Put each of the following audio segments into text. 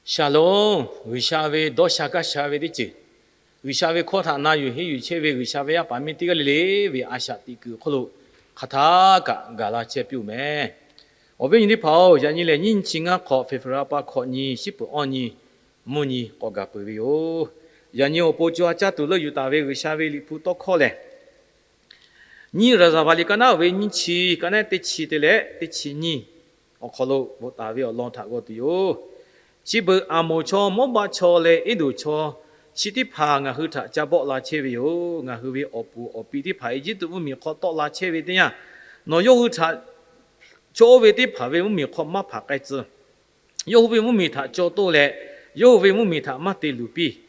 Shaˍlonˍ, G'uiˬsha ve dawˇ sha kaˇ sha ve teˇ ceuˬ, G'uiˬsha ve hkawˇ htaꞈ na yuˬ henˇ yuˬ chehˇ ve G'uiˬsha ve yaˇ paˍ miˇ teˇ g'aˇ le le ve a shaꞈ teꞈ kuiˬ awˬ hk'oˆ lo hk'aˬ htaˇ kaꞈ gaˬ la chehˇ piˇ-oˬ meh. Awˬ viˉ awˬ nyi teˇ hpaˍ-oˬ, yaꞈ nyi lehˬ nyiˇ nyi chi ngaˇ hk'awꞈ February pa hkawꞈ nyi shiˉ peuˬ awˇ nyi mvuhˇ nyi k'awꞈ gaˬ peuˬ ve yoˬ. Yaꞈ nyi awˬ pon co ha caˇ tuˬ leuˆ yuˬ taˍ ve G'uiˬsha ve Liꞈ hpu tawˇ hkawˇ lehˬ, nyiˇ Raˍzaˍvaˍ liꞈ ka naˉ ve nyiˇ chi, ka naˉ teˇ chi te leh teˇ chi nyiˇ awˬ hk'aw lo bvuhꞈ taˍ ve awˬ lawn htaꞈ g'aw tuˬ yoˬ. Chi beuꞈ Aˍmoˍ chaw, Mawˇbaˆ chaw leh Eˇdoˍ chaw chi teˇ hpaˍ ngaˬ hui htaꞈ ca bawˆ la chehˇ ve yoˬ. Ngaˬ hui ve awˬ puˍ awˬ pi teˇ hpaˍ Eˇjiˇtuꞈ mvuhˇmiˬ hk'aw tawˆ la chehˇ ve teˇ yanˇ, nawˬ yawˇ hui htaꞈ chaw oˇ ve teˇ hpaˍ ve mvuhˇmiˬ hk'aw maˇ hpanˍ k'ai tcuh. Yawˇ hui ve mvuhˇmiˬ htaꞈ caw toˇ leh, yawˇ hui ve mvuhˇmiˬ htaꞈ maˇ te luˬ piˇ.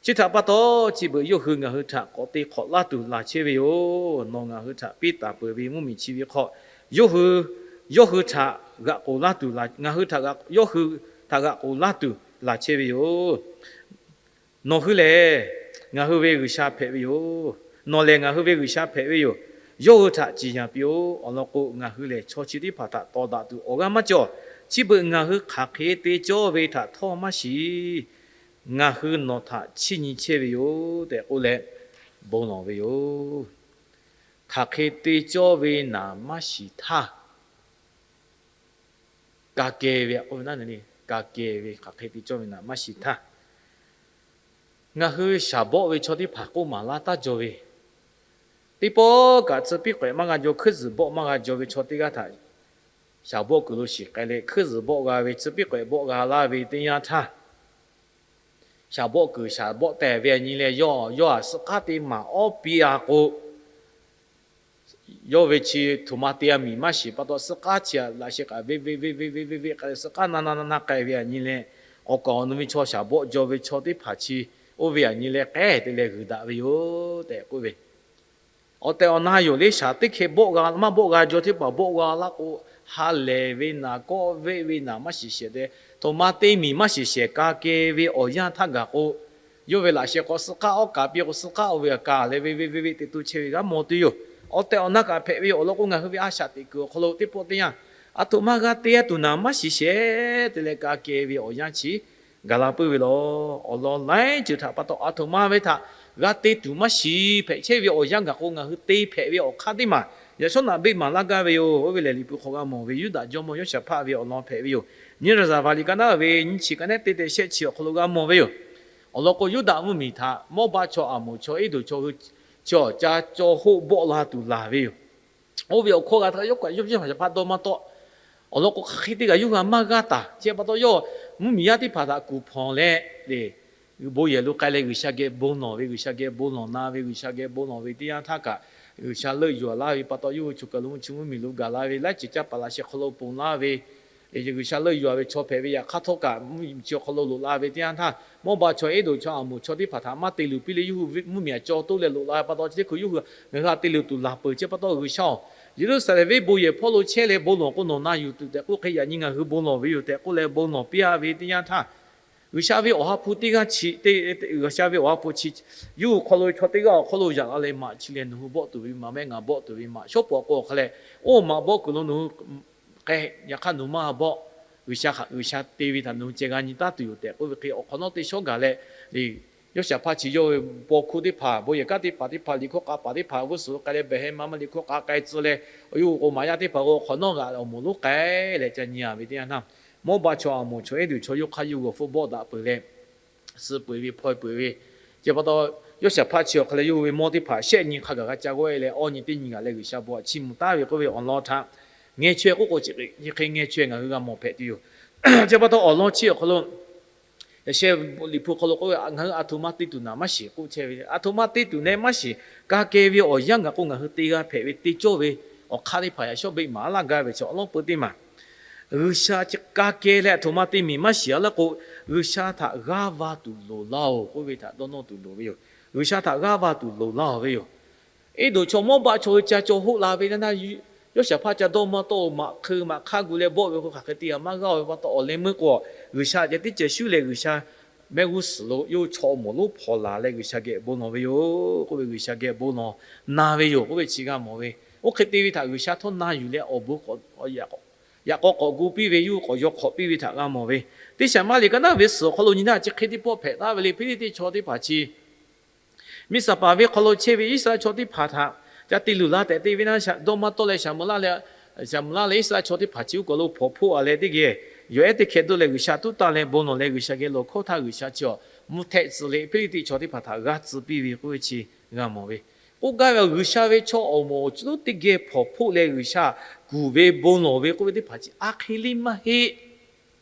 Chi htaꞈ pa taw, chi beuꞈ yawˇ hui ngaˬ hui htaꞈ k'awꞈ te hk'awꞈ laˇ tuˬ laˬ chehˇ ve yoˬ. Nawˬ ngaˬ hui htaꞈ piˇ taˍ peuˬ ve mvuhˇmiˬ chi ve hk'aw, yawˇ hui, yawˇ hui htaꞈ g'aꞈ k'oˍ laˇ tuˬ, ngaˬ hui htaꞈ g'aꞈ, yawˇ hui htaꞈ g'aꞈ k'oˍ laˇ tuˬ laˬ chehˇ ve yoˬ. Nawˬ hui lehˬ ngaˬ hui ve G'uiˬsha hpehꞈ ve yoˬ. Nawˬ lehˬ ngaˬ hui ve G'uiˬsha hpehꞈ ve yoˬ. Yawˇ hui htaꞈ ciˍ yanˍ piˇ-oˆ. Awˬ lawn k'o, ngaˬ hui lehˬ chaw chi teˇ hpaˍ htaꞈ tawˍ daꞈ tuˬ awˬ g'aˇ maˇ cawˬ. Chi beuꞈ ngaˬ hui hk'aˬ hk'e te cawˇ ve htaꞈ htawˇ maˇ shiˍ. Ngaˬ hui nawˬ htaꞈ chiˇ nyi chehˇ ve yoˬ tehꞈ k'oˆ leh bon lawˬ ve yoˬ. Hk'aˬ hk'e te cawˇ ve naˍ maˇ shiˍ htaˇ, ka keh ve, ka keh ve, hk'aˬ hk'e te cawˇ ve naˍ maˇ shiˍ htaˇ, ngaˬ hui shaˍ bawˆ ve chaw teˇ hpaˍ k'oˆ maˍ laˇ taˇ jaw ve, teˇ pawˆ kaꞈ tcuh piˇ k'awehꞈ maˇ g'a jaw, hkuiˉ zuhˬ bawˆ maˇ g'a jaw ve chaw teˇ g'aˇ htaꞈ shaˍ bawˆ kuiˬ lo shiˍ k'ai leh, hkuiˉ zuhˬ bawˆ g'a ve, tcuh piˇ k'awehꞈ bawˆ g'a laˇ ve teˇ yanˇ htaˇ, shaˍ bawˆ kuiˬ shaˍ bawˆ tehˬ ve a nyi leh, yawˇ, yawˇ htaꞈ suh k'aˉ te maˍ awˉ piˇ-a k'o, yawˇ ve chi htoꞈ ma te-a miˬ maˇ shiˍ pa taw, suh k'aˉ chi htaꞈ laꞈ sheh kaꞈ ve ve ve ve ve ve ve k'ai leh, suh k'aˉ na na na na k'ai ve a nyi leh, awˬ kaˍ awˬ nu ve chaw shaˍ bawˆ jaw ve chaw teˇ hpaˍ chi oˇ ve a nyi leh k'ehˉ te leh g'uiˬ daꞈ ve yoˬ tehꞈ k'oˆ ve, awˬ tehˬ awˬ na yoˬ le. Shaˍ teˇ hkeh bawˆ g'a maˇ bawˆ g'a jaw teˇ hpaˍ bawˆ g'a laˇ k'o, ha lehˬ ve naˍ, kawˆ veˆ ve naˍ maˇ shiˍ shehˍ te, htoꞈ ma te miˬ maˇ shiˍ shehˍ ka keh ve awˬ yanˇ htaˇ gaˬ k'o, yawˇ ve laꞈ sheh k'awꞈ suh k'aˉ awˉ kaꞈ piˇ k'o, suh k'aˉ oˇ ve a kaˍ leh ve ve ve ve te to chehˇ ve g'a mawˬ tuˬ yoˬ. Awˬ tehˬ awˬ na kaꞈ hpehꞈ ve yoˬ. Awˬ lawn k'o, ngaˬ hui ve a shaꞈ teꞈ kuiˬ awˬ hk'aw lo teˇ pawˆ teˇ yanˇ, aˬ htoꞈ ma g'a te-a tuˬ naˍ maˇ shiˍ shehˍ te leh ka keh ve awˬ yanˇ chi gaˬ la puiˉ ve laˬ. Awˬ lawn laiˉ ceuˬ htaꞈ pa taw, aˬ htoꞈ ma ve htaꞈ g'a te tuˬ maˇ shiˍ hpehꞈ chehˇ ve awˬ yanˇ gaˬ k'o, ngaˬ hui te hpehꞈ ve awˬ hk'aˇ teˇ maˬ yaꞈ shawˉ naꞈ beˆ maˍ laˇ gaˇ ve yoˬ. Oˇ ve lehˬ, Liꞈ hpu hk'aw g'a mawˬ ve Yuˇdaꞈ jawˇmawˇ Yoˇshaˍhpaˆ ve awˬ lawn hpehꞈ ve yoˬ. Nyiˇ Raˍzaˍvaˍ liꞈ ka naˉ ve nyiˇ chi, ka naˉ teˇ te shehˆ chi awˬ hk'aw lo g'a mawˬ ve yoˬ. Awˬ lawn k'o, Yuˇdaꞈ mvuhˇmiˬ htaꞈ Mawˇbaˆ chaw, Aˍmoˍ chaw, Eˇdoˍ chaw hui chi awˬ ca caw hoˆ bawˆ la tuˬ laˬ ve yoˬ. Oˇ ve awˬ hkawˇ g'a htaˇ, yawˇ kaꞈ yawˇ Yoˇshaˍhpaˆ dawˇ maˇ tawˆ. Awˬ lawn k'o, hk'aˬ hk'e te kaꞈ yawˇ hui a maˇ g'aˇ taˍ. Chi pa taw, yawˇ mvuhˇmiˬ yaˇ teˇ hpaˍ htaꞈ kuˬ hpawnˬ leh, bon yehˬ lo k'ai leh G'uiˬsha geh bon lawˬ ve, G'uiˬsha geh bon lawˬ na ve, G'uiˬsha geh bon lawˬ ve teˇ yanˇ htaˇ kaꞈ, G'uiˬsha leuˆ yuˬ laˇ ve pa taw, yawˇ hui choˬ kaˬ lo mvuhˇ chi mvuhˇmiˬ lo gaˬ la ve, laiˉ ceuˬ caˇ paˍ laꞈ sheh hk'aw lo ponˬ laˇ ve, G'uiˬsha leuˆ yuˬ ve chaw hpehꞈ ve yaꞈ hk'aˇ htawˇ kaꞈ, mvuhˇmiˬ chi awˬ hk'aw lo loꞈ la ve teˇ yanˇ htaˇ, Mawˇbaˆ chaw, Eˇdoˍ chaw, Aˍmoˍ chaw teˇ hpaˍ htaꞈ maˇ te luˬ piˇ leh, yawˇ hui mvuhˇmiˬ htaꞈ caw toˇ leh loꞈ la ve pa taw, chi teˇ hkui yawˇ hui ngaˬ hui htaꞈ te luˬ tuˬ laˬ peuˬ. Chi pa taw, G'uiˬsha-oˬ, Yeˍruˆsaˍlehnˍ venˇ bon yehˬ hpawˇ lo chehˇ leh bon lawˬ k'o, nawˬ na yuˬ tuˬ tehꞈ k'oˆ hk'e, yaꞈ nyi ngaˬ hui bon lawˬ ve yoˬ tehꞈ k'oˆ leh bon lawˬ piˇ-a ve teˇ yanˇ htaˇ, G'uiˬsha ve awˬ ha hpu teˇ g'aˇ chi, G'uiˬsha ve awˬ ha hpu chi, yawˇ hui hk'aw lo chaw teˇ g'aˇ awˬ hk'aw lo yaꞈ la leh, maꞈ chi lehˬ nawˬ hui bawˆ tuˬ ve maꞈ mehˆ, ngaˬ bawˆ tuˬ ve maꞈ, shawˉ pawˍ k'o awˬ hk'a leh, oˇ maꞈ bawˆ kuiˬ lo nawˬ hui k'ai, yaꞈ hk'aˇ nawˬ hui maˇ bawˆ. G'uiˬsha htaꞈ, G'uiˬsha te ve htaꞈ nawˬ hui ceh g'a nyi taˉ tuˬ yoˬ tehꞈ k'oˆ ve hk'e, awˬ hk'awꞈ nawˉ teˇ shawˉ gaˬ leh, Yoˇshaˍhpaˆ chi yawˇ ve paw hkuˇ teˇ hpaˍ, bon yehˬ kanˉ teˇ hpaˍ teˇ hpaˍ, liꞈ hkawˇ k'a paˍ teˇ hpaˍ g'uˇ suhˍ lo k'ai leh, Behˍheˍmaˍmaˍ liꞈ hkawˇ k'a k'ai tcuh leh, yawˇ hui k'o maꞈ yaˇ teˇ hpaˍ k'o awˬ hk'awꞈ nawˉ g'aꞈ awˬ moˍ lonˉ k'ai leh ca nyi-a ve teˇ yanˇ htaˇ, Mawˇbaˆ chaw, Aˍmoˍ chaw, Eˇdoˍ chaw yawˇ hk'aˇ yawˇ hui awˬ hpfuhˇ bawˆ daꞈ peuˬ leh, suh peu-eˬ ve hpaw-e peu-eˬ ve, chi pa taw, Yoˇshaˍhpaˆ chi awˬ hk'a leh yawˇ hui ve mawˇ teˇ hpaˍ shehˆ nyi hk'a gaˬ g'a ca g'awˇ-e leh, awˇ nyi teˇ nyi gaˬ leh G'uiˬsha bon htaꞈ chiˇ mvuh taˉ ve k'oˆ ve awˬ lawn htaꞈ ngeh chaweh k'oˆ k'o, chi hk'e ngeh chaweh ngaˬ hui g'a mawˬ hpehꞈ tuˬ yoˬ. Chi pa taw, awˬ lawn chi awˬ hk'aw lo yaꞈ sheh Liꞈ hpu hk'aw lo k'oˆ ve, ngaˬ hui aˬ htoꞈ ma te tuˬ naˍ maˇ shiˍ k'oˆ chehˇ ve, aˬ htoꞈ ma te tuˬ naˍ maˇ shiˍ, ka keh ve awˬ yanˇ gaˬ k'o ngaˬ hui te g'a hpehꞈ ve te cawˇ ve awˬ hk'aˇ teˇ hpaˍ yaꞈ shawˉ beˆ maˍ laˇ gaˇ ve chi awˬ lawn peu teˇ maˬ G'uiˬsha ka keh leh aˬ htoꞈ ma te miˬ maˇ shiˍ-a laˇ k'o, G'uiˬsha htaꞈ g'aˇ va tuˬ loˍ laˇ-oˬ k'oˆ ve htaꞈ dawˇ nawˇ tuˬ loˍ ve yoˬ. G'uiˬsha htaꞈ g'aˇ va tuˬ loˍ laˇ-oˬ ve yoˬ. Eˇdonˍ chaw Mawˇbaˆ chaw hui ca caw hoˆ la ve teˇ yanˇ, Yoˇshaˍhpaˆ ca dawˇ maˇ tawˆ-oˬ, maꞈ hk'eu maꞈ hk'aˇ gu leh bawˆ ve k'o, hk'aˬ hk'e te-a maˇ g'aˇ-oˬ ve pa taw, awˬ leh meuˇ k'o, G'uiˬsha ceh teˇ ceuˬ shuˉ leh G'uiˬsha mehˆ g'uˇ suhˍ lo yawˇ hui chaw awˬ moˍ lonˉ hpawnˬ laˬ leh G'uiˬsha geh bon lawˬ ve yoˬ k'oˆ ve, G'uiˬsha geh bon lawˬ na ve yoˬ k'oˆ ve chi g'a mawˬ ve. Oˇ hk'e te ve htaꞈ G'uiˬsha htawˇ na yuˬ leh awˬ bon k'awꞈ, awˬ yaꞈ k'awꞈ yaꞈ k'aw k'awꞈ gu piˇ ve, yawˇ hui k'awꞈ yaw hk'awꞈ piˇ ve htaꞈ g'a mawˬ ve. Teˇ shaˍ ma liꞈ ka naˉ ve suhˍ awˬ hk'aw lo nyi htaˇ chi hk'e teˇ pawˆ hpehꞈ taˍ ve le. Hpiˇliˇtiˆ chaw teˇ hpaˍ chi miˬsaˍpaˍ ve hk'aw lo chehˇ ve Iˉsaˍreˍlaˆ chaw teˇ hpaˍ htaꞈ ca te luˬ la tehꞈ te ve naˆ, dawˇ maˇ tawˆ leh Shaˍmuˍlaˆ leh, Shaˍmuˍlaˆ leh Iˉsaˍreˍlaˆ chaw teˇ hpaˍ chi uˉ kaˬ lo hpawnˬ hpoˆ a leh teˇ geh yawˬ ehˉ teˇ hkeh dawˇ leh G'uiˬsha tuˉ tanˇ leh bon lawˬ leh G'uiˬsha geh lawˬ hkawˇ htaˇ G'uiˬsha chi awˬ mvuh htehꞈ tcuh leh Hpiˇliˇtiˆ chaw teˇ hpaˍ htaꞈ g'a tcuh piˇ ve k'oˆ ve chi g'a mawˬ ve. K'oˆ gaˇ ve, G'uiˬsha ve chaw awˬ moˍ awˬ chi lonˉ teˇ geh hpawnˬ hpoˆ leh G'uiˬsha kuˬ ve bon lawˬ ve k'oˆ ve teˇ hpaˍ chi a hk'e le maˇ heˆ.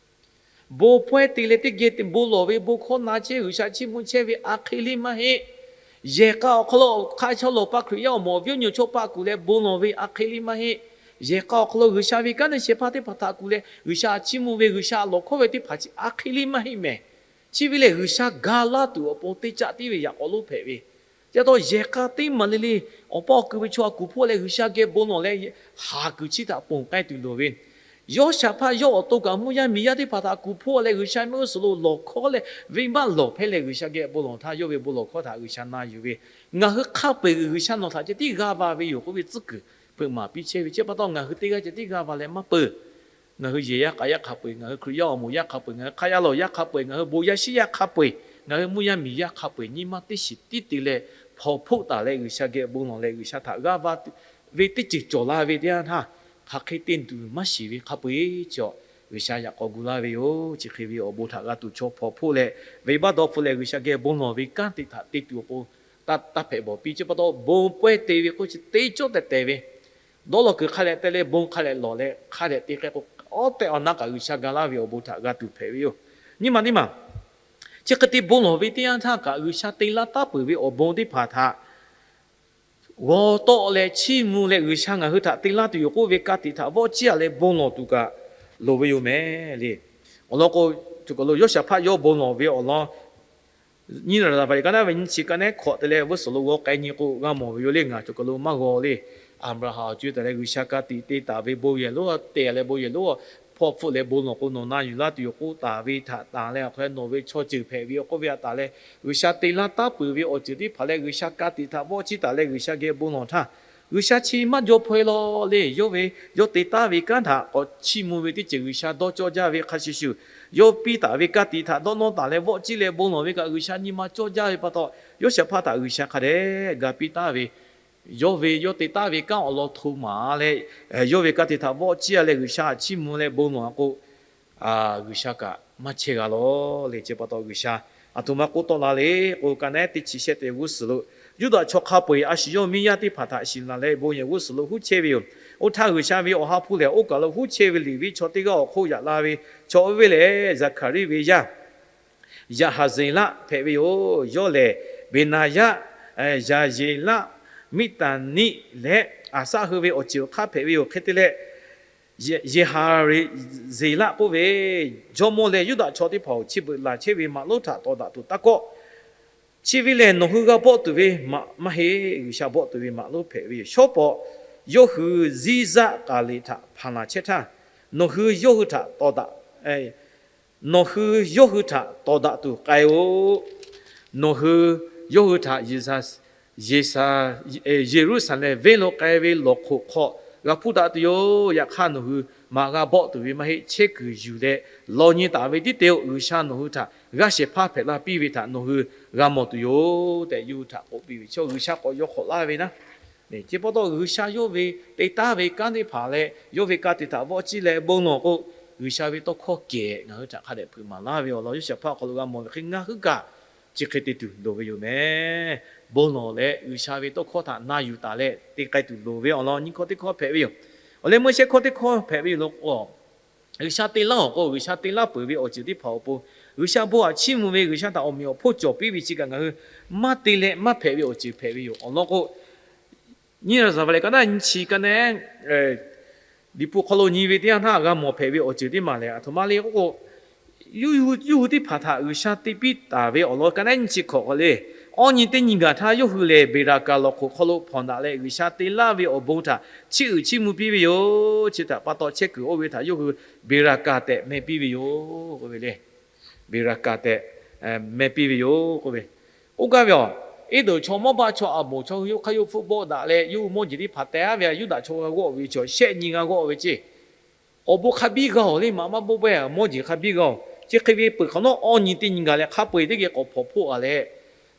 Bon pawehˇ te leh teˇ geh bon lawˬ ve bon hkawˇ na chehˇ G'uiˬsha chiˇ mvuh chehˇ ve a hk'e le maˇ heˆ. Yehˬ k'a awˬ hk'aw lo hk'a chaw lawˬ pa Hkriꞈ yaˇ awˬ moˍ awˬ viˉ awˬ nyi chaw paˆ kuˬ leh bon lawˬ ve a hk'e le maˇ heˆ. Yehˬ k'a awˬ hk'aw lo G'uiˬsha ve kanˉ te shehˍ hpaˇ teˇ hpaˍ htaꞈ kuˬ leh G'uiˬsha chiˇ mvuh ve G'uiˬsha lawˬ hkawˇ ve teˇ hpaˍ chi a hk'e le maˇ heˆ mehˍ. Chi ve lehˬ, G'uiˬsha ga laˇ tuˬ awˬ pon teˇ caˆ tiˉ ve yaꞈ k'aw lonˉ hpehꞈ ve. Chi pa taw yehˬ k'a teˇ maˬ le le awˬ pa awˬ kuiˬ ve chaw a kuˬ hpoˆ leh G'uiˬsha geh bon lawˬ leh haˍ kuiˬ chi htaꞈ ponˬ k'ai tuˬ loˍ ve. Yawˇ shaˍ hpaˇ yawˇ awˬ to kaꞈ mvuhˇ yaˇ miˬ yaˇ teˇ hpaˍ htaꞈ kuˬ hpoˆ leh G'uiˬsha mehˆ g'uˇ suhˍ lo lawˬ hkawˇ leh venˇbaˆ lawˬ hpehˇ leh G'uiˬsha geh bon lawˬ htaˇ yawˇ ve bon lawˬ hkawˇ htaꞈ G'uiˬsha na yuˬ ve. Ngaˬ hui hk'a peu-eˬ G'uiˬsha nawˬ htaꞈ ceh tiˉ g'a va ve yoˬ k'oˆ ve tcuhˉ kuiˬ hpeuꞈ maˍ piˇ chehˇ ve. Chi pa taw ngaˬ hui teˇ g'aˇ ceh tiˉ g'a va leh maˇ peuˬ. Ngaˬ hui yehˬ yaˇ k'a yaˇ hk'a peu-eˬ, ngaˬ hui Hkriꞈ yaˇ awˬ moˍ yaˇ hk'a peu-eˬ, ngaˬ hui hk'aˇ yaˇ lawˬ yaˇ hk'a peu-eˬ, ngaˬ hui bon yaˇ shiˉ yaˇ hk'a peu-eˬ, ngaˬ hui mvuhˇ yaˇ miˬ yaˇ hk'a peu-eˬ nyi ma teˇ shiˍ tiˉ te leh hpawnˬ hpoˆ taˍ leh G'uiˬsha geh bon lawˬ leh G'uiˬsha htaꞈ g'a va ve teˇ ceuˬ cawˬ la ve teˇ yanˇ htaˇ, hk'aˬ hk'e te tuˬ maˇ shiˍ ve hk'a peu-eˬ chi awˬ G'uiˬsha yaꞈ k'aw gu laˇ ve yoˬ. Chi hk'e ve awˬ bon htaꞈ g'a tuˬ chaw hpawnˬ hpoˆ leh venˇbaˆ dawˇ hpfuhˆ leh G'uiˬsha geh bon lawˬ ve kanˉ te htaꞈ te tuˬ awˬ pon taˇ hpehꞈ bawˬ piˇ. Chi pa taw bon pawehˇ te ve k'oˆ chi teˇ cawˇ tehˬ tehˬ ve dawˇ law kuiˬ hk'a leh te leh bon hk'a leh lawˬ leh hk'a dehꞈ te k'ai k'o, awˉ tehꞈ awˬ na kaꞈ G'uiˬsha ga laˇ ve awˬ bon htaꞈ g'a tuˬ hpehꞈ ve yoˬ. Nyi ma teˇ maˬ chi hk'e te bon lawˬ ve teˇ yanˇ htaˇ kaꞈ G'uiˬsha te laˇ taˉ peuˬ ve awˬ bon teˇ hpaˍ htaꞈ g'aw tawˆ leh chiˇ mvuh leh G'uiˬsha ngaˬ hui htaꞈ te laˇ tuˬ yoˬ k'oˆ ve ka tiꞈ htaꞈ vawˆ ciˇ a leh bon lawˬ tuˬ kaꞈ loˍ ve yoˬ mehˍ le. Awˬ lawn k'o, choˬ kaˬ lo Yoˇshaˍhpaˆ yawˇ bon lawˬ ve awˬ lawn nyi naˍ zaˍ vaˍ liꞈ ka naˉ ve nyi chi ka nehˉ hkawꞈ te leh vuiˇ suhˍ lo g'aw k'ai nyi k'o g'a mawˬ ve yoˬ le. Ngaˬ choˬ kaˬ lo maˇ g'aw le. Aˍbraˍhanˍ awˬ co e taˍ leh G'uiˬsha ka tiꞈ te taˍ ve bon yehˬ lonˉ te leh bon yehˬ lonˉ hpawnˬ hpfuhˆ leh bon lawˬ k'o nawˬ na yuˬ laˇ tuˬ yoˬ k'oˆ taˍ ve htaꞈ tanˬ leh awˬ hk'aw lo nawˬ ve chaw ceuˬ hpehꞈ ve yoˬ k'oˆ ve htaꞈ tanˬ leh G'uiˬsha te laˇ taˉ peuˬ ve awˬ ceuˬ teˇ hpaˍ leh G'uiˬsha ka tiꞈ htaꞈ vawˆ ciˇ taˍ leh G'uiˬsha geh bon lawˬ htaˇ, G'uiˬsha chi maˇ jaw hpaw e law le. Yawˇ ve yawˇ te taˉ ve kanˉ htaꞈ k'awꞈ chiˇ mvuh ve teˇ ceuˬ G'uiˬsha dawˇ cawˇ jaˇ ve hk'a shuˍ shuˍ, yawˇ piˇ taˍ ve ka tiꞈ htaꞈ dawˇ nawˇ taˍ leh vawˆ ciˇ leh bon lawˬ ve kaꞈ G'uiˬsha nyi ma cawˇ jaˇ ve pa taw, Yoˇshaˍhpaˆ htaꞈ G'uiˬsha hk'a dehꞈ ga piˇ taˉ ve yawˇ ve yawˇ te taˉ ve kanˉ awˬ lawn hto maˍ leh, yawˇ ve ka tiꞈ htaꞈ vawˆ ciˇ a leh G'uiˬsha htaꞈ chiˇ mvuh leh bon lawˬ a k'o, G'uiˬsha kaꞈ maˇ chehˇ g'a law le. Chi pa taw G'uiˬsha aˬ htoꞈ ma k'oˆ tawˆ la le k'o, ka nehˉ teˇ chi shehˆ te g'uˇ suhˍ lo Yuˇdaꞈ chaw hk'a peu-eˬ a shu yawˇ miˇ yaˇ teˇ hpaˍ htaꞈ shiˍ laˬ leh bon yehˬ g'uˇ suhˍ lo huˉ chehˇ ve yoˬ. Oˇ htaˇ G'uiˬsha ve awˬ ha hpu lehˬ oˇ kaˬ lo huˉ chehˇ ve Leˍviˆ chaw teˇ g'aˇ awˬ hk'oˆ yaꞈ la ve chaw oˇ ve lehˬ, Zaˍhkaˍriˆ ve yaˇ Yaˍhaˍzeˍlaˆ hpehꞈ ve yoˬ. Yawˇ lehˬ Beˍnaˍyaˆ, Yaˍyeˍlaˆ, Miˉtaˍniˆ leh Aˍsaˆ hui ve awˬ ceuˬ awˬ hk'aˇ hpehꞈ ve yoˬ. Hk'e te leh, Yeˍhaˍzeˍlaˆ k'oˆ ve, Jawˇmawˇ leh Yuˇdaꞈ chaw teˇ hpaˍ-oˬ, chi beuꞈ laˬ chehˇ ve maꞈ lonˉ htaꞈ tawˍ daꞈ tuˬ taˇ kawˆ. Chi ve lehˬ nawˬ hui g'a bawˆ tuˬ ve maꞈ maˇ heˆ. G'uiˬsha bawˆ tuˬ ve maꞈ lonˉ hpehꞈ ve yoˬ. Shawˉ pawˍ yawˇ hui ziˇ zaˆ k'aˍ liꞈ htaꞈ hpanˍ laˬ chehˇ htaˇ, nawˬ hui yawˇ hui htaꞈ tawˍ daꞈ nawˬ hui yawˇ hui htaꞈ tawˍ daꞈ tuˬ k'ai-o. Nawˬ hui yawˇ hui htaꞈ Yeˍ- Yeˍruˆsaˍlehnˍ venˇ lo k'ai ve lawˬ hk'oꞈ hk'aw g'a hpuˇ daꞈ tuˬ yoˬ. Yaꞈ hk'aˇ nawˬ hui maꞈ g'a bawˆ tuˬ ve maˇ heˆ. Chehˇ kuiˬ yuˬ leh law nyi taˍ ve tiˉ te-o. G'uiˬsha nawˬ hui htaꞈ g'aˇ shehˍ hpaˇ hpehꞈ laˇ piˇ ve htaꞈ nawˬ hui g'a mawˬ tuˬ yoˬ tehꞈ yawˇ hui htaꞈ k'oˆ piˇ ve. Chi G'uiˬsha k'awꞈ yaw hk'awꞈ laˇ ve naˉ, chi pa taw G'uiˬsha yawˇ ve te taˉ ve kanˉ teˇ hpaˍ leh yawˇ ve ka tiꞈ htaꞈ vawˆ ciˇ leh bon lawˬ k'o, G'uiˬsha ve tawˇ hkawˇ kehˬ ngaˬ hui htaꞈ hk'a dehꞈ hpeuꞈ maˍ laˇ ve awˬ lawn Yoˇshaˍhpaˆ awˬ hk'aw lo g'a mawˬ ve hk'e ngaˬ hui kaꞈ chi hk'e te tuˬ loˍ ve yoˬ mehˍ. Bon lawˬ leh G'uiˬsha ve tawˇ hkawˇ htaꞈ na yuˬ taˍ leh te k'ai tuˬ loˍ ve awˬ lawn nyiˇ hkawˇ teˇ hkawˇ hpehꞈ ve yoˬ. Awˬ leh meuˇ shehˆ hkawˇ teˇ hkawˇ hpehꞈ ve yoˬ law k'o, G'uiˬsha te laˇ awˬ k'o, G'uiˬsha te laˇ peuˬ ve awˬ ceuˬ teˇ hpaˍ awˬ pon G'uiˬsha bon htaꞈ chiˇ mvuh ve, G'uiˬsha htaꞈ awˬ meꞈ awˬ hponˇ cawˬ piˇ ve chi kaꞈ ngaˬ hui maˇ te leh maˇ hpehꞈ ve awˬ ceuˬ hpehꞈ ve yoˬ. Awˬ lawn k'o, nyiˇ Laˍzaˍvaˍ lehˬ ka naˉ nyi chi ka nehˉ Liꞈ hpu hk'aw lo nyi ve teˇ yanˇ htaˇ g'a mawˬ hpehꞈ ve awˬ ceuˬ teˇ maˬ lehˬ, aˬ htoꞈ ma le k'oˆ k'o, yawˇ hui teˇ hpaˍ htaꞈ G'uiˬsha te piˇ taˍ ve awˬ lawn ka nehˉ nyi chi hkawꞈ hk'aw le, awˇ nyi teˇ nyi gaˬ htaˇ yawˇ hui lehˬ Beˍraˍkaˍ lawˬ hk'oꞈ hk'aw lo hpawnˬ daꞈ leh G'uiˬsha te laˇ ve awˬ bon htaꞈ chiˇ uiˍ chiˇ mvuh piˇ ve yoˬ. Chi htaꞈ pa taw chehˇ kuiˬ oˇ ve htaꞈ yawˇ hui Beˍraˍkaˍ tehꞈ meh piˇ ve yoˬ k'oˆ ve le. Beˍraˍkaˍ tehꞈ meh piˇ ve yoˬ k'oˆ ve. Oˇ gaˇ ve aˬ, Eˇdonˍ chaw, Mawˇbaˆ chaw, Aˍmoˍ chaw hui yawˇ hk'aˇ yawˇ hpfuhˆ bawˆ daꞈ leh yawˇ hui mawˇ jeˬ teˇ hpaˍ teh aˉ ve htaꞈ Yuˇdaꞈ chaw g'a g'awˆ ve chi shehˆ nyi g'a g'awˆ ve ceˇ. Awˬ bon hk'a biˇ g'a-oˬ le, maꞈ maˇ bawˆ bawehˇ mawˇ jeˬ hk'a biˇ g'a-oˬ. Chi hk'e ve peuˬ hk'awꞈ nawˉ awˇ nyi teˇ nyi gaˬ leh hk'a peu-eˬ teˇ geh k'awꞈ hpawnˬ hpoˆ a leh,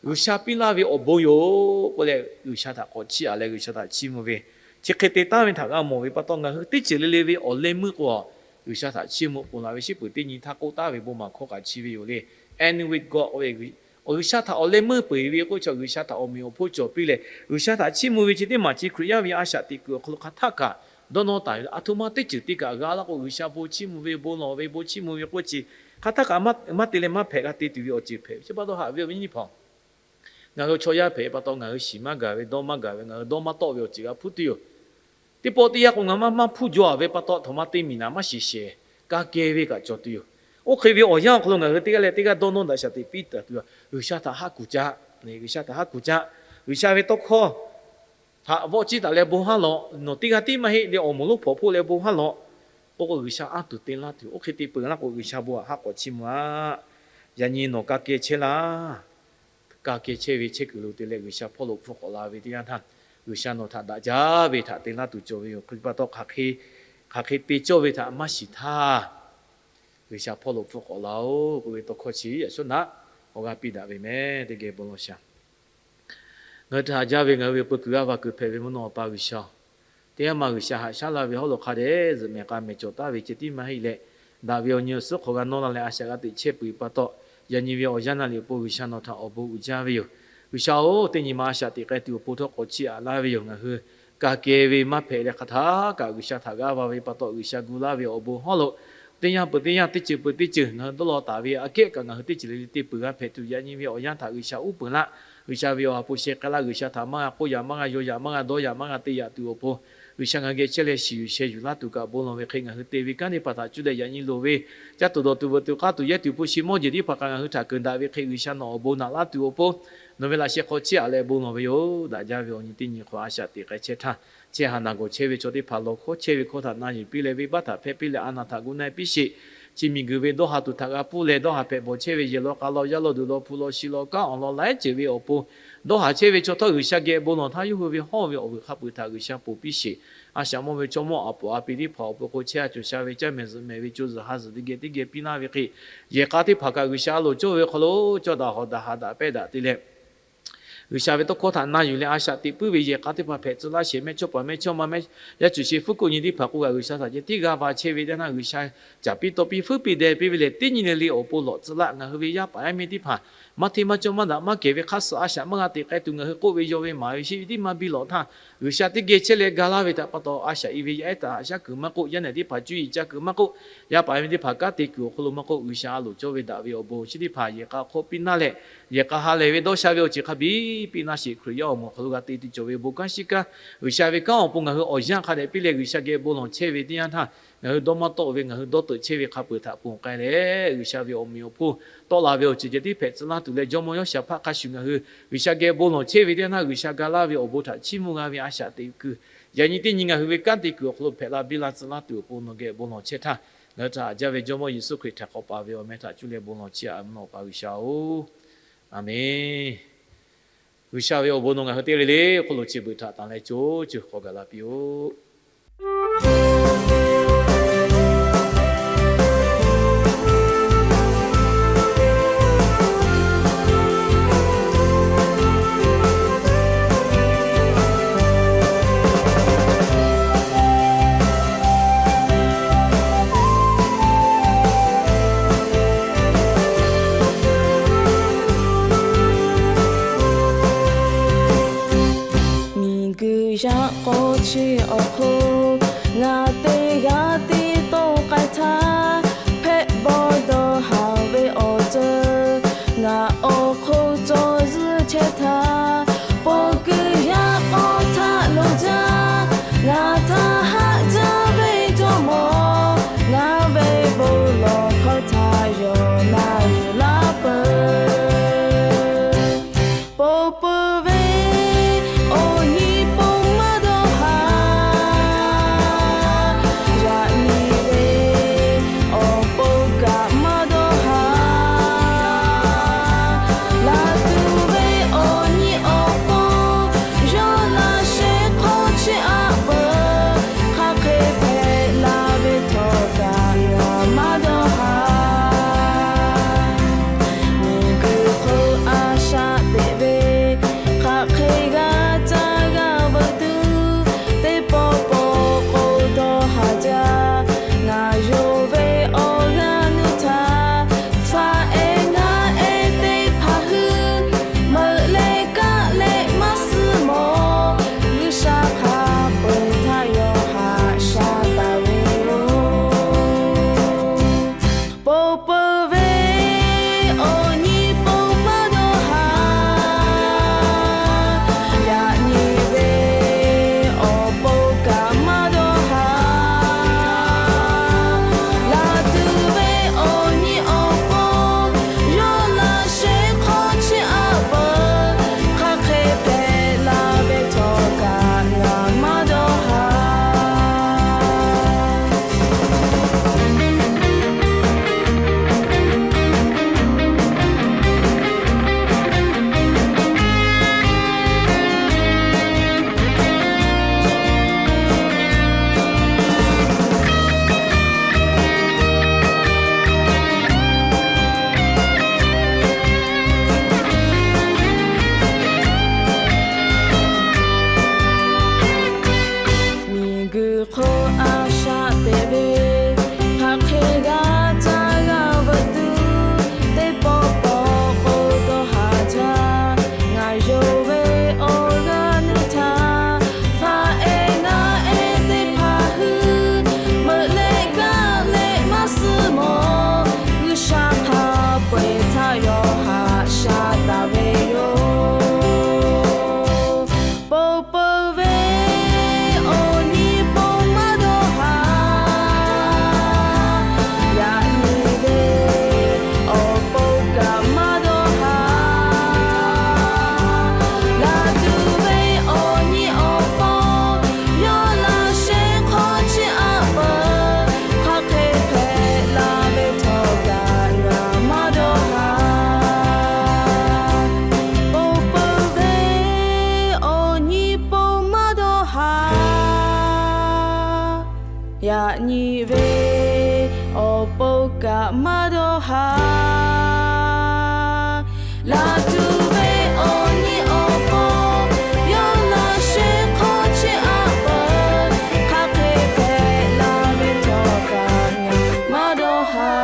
G'uiˬsha piˇ laˇ ve awˬ bon yoˬ k'oˆ leh, G'uiˬsha htaꞈ k'awꞈ chiˇ aꞈ leh G'uiˬsha htaꞈ chiˇ mvuh ve, chi hk'e te taˉ ve htaꞈ g'a mawˬ ve pa taw, ngaˬ hui teˇ ceuˬ le le ve awˬ leh meuˇ k'o, G'uiˬsha htaꞈ chiˇ mvuh ponˬ laˬ ve shiˉ peuˬ teˇ nyi htaˇ k'oˆ taˉ ve bon maˬ hkawˇ kaꞈ chi ve yoˬ le. End with God k'oˆ ve, G'uiˬsha htaꞈ awˬ leh meuˇ peu-eˬ ve k'oˆ chaw, G'uiˬsha htaꞈ awˬ meꞈ awˬ hponˇ cawˬ piˇ leh G'uiˬsha htaꞈ chiˇ mvuh ve chi teˇ maˬ chi Hkriꞈ yaˇ ve a shaꞈ teꞈ kuiˬ awˬ hk'aw lo hk'aˬ htaˆ kaꞈ dawˇ nawˇ taˍ ve, a htoꞈ ma teˇ ceuˬ te kaꞈ g'a laˇ k'o, G'uiˬsha bon chiˇ mvuh ve, bon lawˬ ve, bon chiˇ mvuh ve k'oˆ chi hk'aˬ htaˆ kaꞈ maˇ te leh maˇ hpehꞈ g'a te tuˬ ve awˬ ceuˬ hpehꞈ ve chi pa taw, haꞈ ve awˬ viˉ awˬ nyi teˇ hpaˍ-oˬ, ngaˬ hui chaw yaˇ hpehꞈ pa taw, ngaˬ hui shiˍ maˇ gaˬ ve, dawˇ maˇ gaˬ ve, ngaˬ hui dawˇ maˇ tawˆ ve awˬ ceuˬ g'a hpuˇ tuˬ yoˬ. Teˇ pawˆ teˇ yanˇ k'o, ngaˬ maˇ maˇ hpuˇ jaw-a ve pa taw, a htoꞈ ma te miˬ naˍ maˇ shiˍ shehˍ, ka keh ve kaꞈ cawˬ tuˬ yoˬ. Oˇ hk'e ve awˬ yanˇ awˬ hk'aw lo ngaˬ hui teˇ g'aˇ leh teˇ g'aˇ dawˇ nawˇ daꞈ shaˍ teꞈ piˇ taˍ tuˬ yoˬ. G'uiˬsha htaꞈ haˆ kuˬ caˆ, G'uiˬsha htaꞈ haˆ kuˬ caˆ. G'uiˬsha ve tawˇ hkawˇ htaꞈ vawˆ ciˇ taˍ leh bon haˉ lawꞈ, nawˬ teˇ g'aˇ tiˉ maˇ heˆ leh awˬ moˍ lonˉ hpawnˬ hpoˆ leh bon haˉ lawꞈ k'oˆ k'o, G'uiˬsha anˇ tuˬ te laˇ tuˬ, oˇ hk'e te peuˬ laˇ k'o, G'uiˬsha bon htaꞈ haˆ k'awꞈ chiˇ mvuh-a. Yaꞈ nyi nawˬ ka keh chehˇ laˇ. Ka keh chehˇ ve chehˇ kuiˬ lo te leh G'uiˬsha hpawˇ lo hpfuhˆ k'awꞈ la ve teˇ yanˇ htaˇ, G'uiˬsha nawˬ htaꞈ daꞈ jaˇ ve htaꞈ te laˇ tuˬ cawˬ ve yoˬ. Hk'e pa taw, hk'aˬ hk'e te cawˇ ve htaꞈ maˇ shiˍ htaˇ, G'uiˬsha hpawˇ lo hpfuhˆ k'awꞈ la-oˬ k'oˆ ve tawˇ hkawˇ chi yaꞈ shawˉ naꞈ awˬ g'aˇ piˇ daꞈ ve meh. Teˇ geh bon lawˬ shaˍ. Ngaˬ hui htaꞈ haꞈ jaˇ ve ngaˬ hui ve peu kuiˬ g'aˇ va kuiˬ hpehꞈ ve mvuhˇ naw Awˬ pa G'uiˬsha-oˬ, teˇ g'aˇ ma G'uiˬsha haꞈ shaˉ laˇ ve hawˉ lo hk'a dehꞈ zuhꞈ mehˍ k'a mehˍ cawˬ taˍ ve ceh tiˉ maˇ heˆ leh, daꞈ ve awˬ nyi awˬ suhˉ hk'aw g'a nawˇ la leh a shaꞈ g'a teꞈ chehˇ peuˬ pa taw, yaꞈ nyi ve awˬ yanˇ naˍ riˍ awˬ pon G'uiˬsha nawˬ htaꞈ awˬ bon uiˍ jaˇ ve yoˬ. G'uiˬsha-oˬ, teˇ nyi ma a shaꞈ teꞈ k'ai tuˬ awˬ pon htawˇ k'awꞈ chiˇ aꞈ laˇ ve yoˬ. Ngaˬ hui ka keh ve maˇ hpehꞈ leh hk'aˬ htaˆ kaꞈ G'uiˬsha htaꞈ g'aˇ va ve pa taw, G'uiˬsha gu laˇ ve awˬ bon hawˉ lo teˇ yanˇ peuˬ teˇ yanˇ, teˇ ceuˬ peuˬ teˇ ceuˬ ngaˬ hui dawˇ law taˍ ve aꞈ kehˉ kaꞈ ngaˬ hui teˇ ceuˬ le le te peuˬ g'a hpehꞈ tuˬ, yaꞈ nyi ve awˬ yanˇ htaꞈ G'uiˬsha uˉ peunˍ laˇ. G'uiˬsha ve awˬ ha hpu sheh k'ai laˇ. G'uiˬsha htaꞈ maˇ g'a k'oˆ yaꞈ, maˇ g'a yaw yaꞈ, maˇ g'a dawˇ yaꞈ, maˇ g'a te yaꞈ tuˬ awˬ pon, G'uiˬsha ngaˬ hui geh chehˇ leh shiˍ yuˬ sheh yuˬ laˇ tuˬ kaꞈ bon lawˬ ve hk'e, ngaˬ hui te ve kanˉ teˇ hpaˍ htaꞈ cuˇ leh yaꞈ nyi loˍ ve caˇ tuˬ dawˬ tuˬ veuꞈ tuˬ k'aˇ tuˬ yehˇ tuˬ hpu shi mawˇ jeˬ teˇ hpaˍ kaꞈ ngaˬ hui htaꞈ keunˍ daꞈ ve hk'e, G'uiˬsha nawˬ awˬ bon naꞈ laˇ tuˬ awˬ pon, nawˬ ve laꞈ sheh hk'aw chiˇ aꞈ leh bon lawˬ ve yoˬ. Daꞈ jaˇ ve awˬ nyi teˇ nyi hk'aw a shaꞈ teꞈ k'ai chehˇ htaˇ, chehˇ ha naˬ gawˬ chehˇ ve chaw teˇ hpaˍ lawˬ hkawˇ chehˇ ve hkawˇ htaꞈ na yuˬ piˇ leh, venˇbaˆ htaꞈ hpehꞈ piˇ leh, a naˬ htaꞈ gu na-e piˇ sheˍ. Chi miˬguiˬ ve dawˇ ha tuˬ htaꞈ g'a pfuhˇ leh, dawˇ ha hpehꞈ bawˬ chehˇ ve yehˬ law k'a law, yaˇ law duˬ law, hpu law shi law, kanˉ awˬ lawn laiˉ ceuˬ ve awˬ pon dawˇ ha chehˇ ve chaw htawˇ, G'uiˬsha geh bon lawˬ htaˇ, yawˇ hui ve hawˇ ve awˬ vuiˬ hk'a peu-eˬ htaꞈ G'uiˬsha ponˬ piˇ sheˍ. A shaꞈ mawˇ ve chaw mawˇ aꞈ poꞈ a pi teˇ hpaˍ awˬ pon hk'o chehˇ a cawˬ sha ve caˇ mehˍ zuhꞈ mehˍ ve co zuhꞈ ha zuhꞈ teˇ geh teˇ geh piˇ laˇ ve hk'e, yehˬ k'a teˇ hpaˍ kaꞈ G'uiˬsha a loˍ cawˇ ve hk'aw lo cawˇ daꞈ hawꞈ daꞈ ha daꞈ pehˇ daꞈ te leh, G'uiˬsha ve tawˇ hkawˇ htaꞈ na yuˬ leh a shaꞈ teꞈ puiˉ ve yehˬ k'a teˇ hpaˍ hpehꞈ tcuh laˇ sheˍ. Mehˇchawˇpaˍ mehˇchawˇma mehˇ, yaˇ cuˬ sheˍ fuˉ kuˆ nyi teˇ hpaˍ k'o kaꞈ, G'uiˬsha htaꞈ ceh tiˉ g'a va chehˇ ve teˇ naˇ, G'uiˬsha caˍ piˇ taw piˇ fuiˉ piˇ deh piˇ ve lehˬ, teˇ nyi le le awˬ pon lawꞈ tcuh laˇ. Ngaˬ hui ve yaˇ paˍ yaˇ miˇ teˇ hpaˍ maˇ hteˇ maˇ cawˇ maˇ daꞈ maˇ kehˬ ve hk'aˇ suh a shaꞈ maˇ g'a teꞈ k'ai tuˬ, ngaˬ hui k'oˆ ve yaw ve maˍ ve sheˆ ve tiˉ maˇ biˇ lawꞈ htaˇ, G'uiˬsha teˇ geh chehˇ leh ga laˇ ve htaꞈ pa taw, a shaꞈ i ve yaˇ ehˉ htaꞈ haꞈ shaˉ kuiˬ maˇ k'oˆ, yaˇ nehˬ teˇ hpaˍ cuˇ yiˍ ca kuiˬ maˇ k'oˆ, yaˇ paˍ yaˇ miˇ teˇ hpaˍ kanˉ te kuiˬ awˬ hk'aw lo maˇ k'oˆ, G'uiˬsha a loˍ cawˇ ve daꞈ ve awˬ bon chi teˇ hpaˍ yehˬ k'a hk'aw piˇ naˇ leh, yehˬ k'a ha lehˬ ve dawˇ sha ve awˬ ceuˬ hk'a biˇ piˇ naˇ sheˍ. Hkriꞈ yaˇ awˬ moˍ awˬ hk'aw lo g'a te tuˬ cawˬ ve bon kanˉ shiˉ kanˉ, G'uiˬsha ve kanˉ awˬ pon ngaˬ hui awˬ yanˇ hk'a dehꞈ piˇ leh G'uiˬsha geh bon lawˬ chehˇ ve teˇ yanˇ htaˇ, ngaˬ hui dawˇ maˇ tawˆ ve, ngaˬ hui dawˇ teuꞈ chehˇ ve hk'a peu-eˬ htaꞈ ponˬ k'ai leh, G'uiˬsha ve awˬ meꞈ awˬ hponˇ tawˆ la ve awˬ ceuˬ ceh tiˉ hpehꞈ tcuh laˇ tuˬ leh, Jawˇmawˇ Yawˇshaˍhpaˆ hk'a shuˍ ngaˬ hui G'uiˬsha geh bon lawˬ chehˇ ve teˇ yanˇ htaˇ, G'uiˬsha ga laˇ ve awˬ bon htaꞈ chiˇ mvuh g'a ve a shaꞈ teꞈ kuiˬ, yaꞈ nyi teˇ nyi ngaˬ hui ve kanˉ te kuiˬ awˬ hk'aw lo hpehꞈ la biˇ la tcuh laˇ tuˬ awˬ pon nawˬ geh bon lawˬ chehˇ htaˇ, ngaˬ hui htaꞈ haꞈ jaˇ ve Jawˇmawˇ Yeˍsuˆ Hkriꞈ htaꞈ k'awꞈ paˍ ve awˬ meh htaꞈ cuˇ leh bon lawˬ chiˇ aꞈ mvuh nawˬ Awˬ pa G'uiˬsha-oˬ, Aˍmenˍ. G'uiˬsha ve awˬ bon nawˬ ngaˬ hui teˇ g'aˇ le le awˬ hk'aw lo chi beuꞈ htaꞈ tanˬ leh co ceuˬ k'awꞈ gaˬ la piˇ-oˆ. Miˬguiˬ yaꞈ k'aw chi awˬ hk'oˆ ngaˬ teˇ g'aˇ tiˉ tawˆ k'ai htaˇ, hpehꞈ bawˇ dawˇ haˍ ve awˬ ceuˬ ngaˬ awˬ hk'oˆ cawˬ zuhˇ chehˇ htaˇ, bon kuiˬ yaꞈ k'aw htaꞈ loˍ jaˇ. Ngaˬ htaꞈ haꞈ jaˇ ve Jawˇmawˇ, ngaˬ ve bon lawˬ hkawˇ htaꞈ yawˬ na yuˬ laˇ peuˬ. Pon peuˬ ve awˬ nyi pon maˇ dawˇ haˍ. Bon kaꞈ maˇ dawˇ haˍ. Laˬ tuˬ ve awˬ nyi awˬ hk'aw, yawˇ laꞈ sheh hk'aw chehˇ aꞈ peuˬ. Hk'aˬ hk'e hpehꞈ la ve htawˇ kaꞈ ngaˬ maˇ dawˇ haˍ.